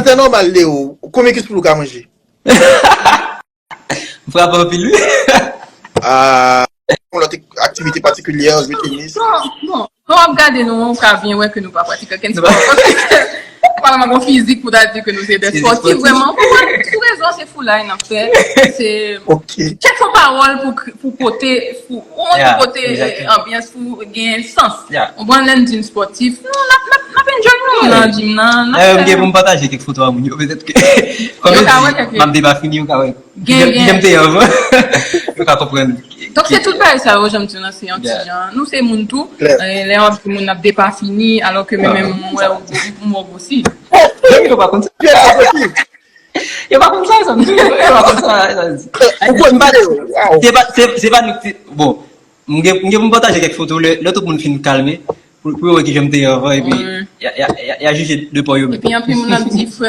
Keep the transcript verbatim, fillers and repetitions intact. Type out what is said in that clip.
An tan nòmal, Leo, konbyen kis poul ou ka manje? M frape anpil, wi. Ah, yon lòt aktivite patikilyè, jwe tenis. Bon, bon. Lè w ap gade nou, ou ka byen wè ke nou pa pratike okenn spò. Paske pa nan bon fizik pou ta di ke nou se de spòtif, vrèman. Pou, pou rezon, se foulay n ap fè. Se Ok. Kèk fwa pawòl pou, pou pote, pou, ou Yeah, pou pote exactly. Anbyans pou gen sans. Yeah. Ou pran lè n di n spòtif, nou, n ap, n ap, n ap enjoy nou nan jim nan. N ap Dayè, m fè gen pou m pataje kèk foto a moun yo, petèt ke. Yo ka wè kèk M ap depafini, yo ka wè. Gen, gen. Jan m te ye avan. Yo ka konprann. Donk, se tout bagay sa yo, jan m di w nan, se yon ti Yeah. jan. Nou, se moun tou. Klè. Eh, lè w ap di moun ap depafini, alò ke mwen Ah. menm, mwen wè ou, ou mwen gwo si. Yo pa konn sa. Yo pa konn sa, sa m di. Yo pa konn sa, sa m di. Ou konn pale, wow. Se pa, se, se pa nou ki, bon, m gen, m gen pou m pataje kèk foto lè, lè tout moun fin kalme, pou, pou yo wè ki jan m te ye avan, epi Mm. y a, y a, y a, y a jije de pa yo menm. Epi anpil moun ap di frè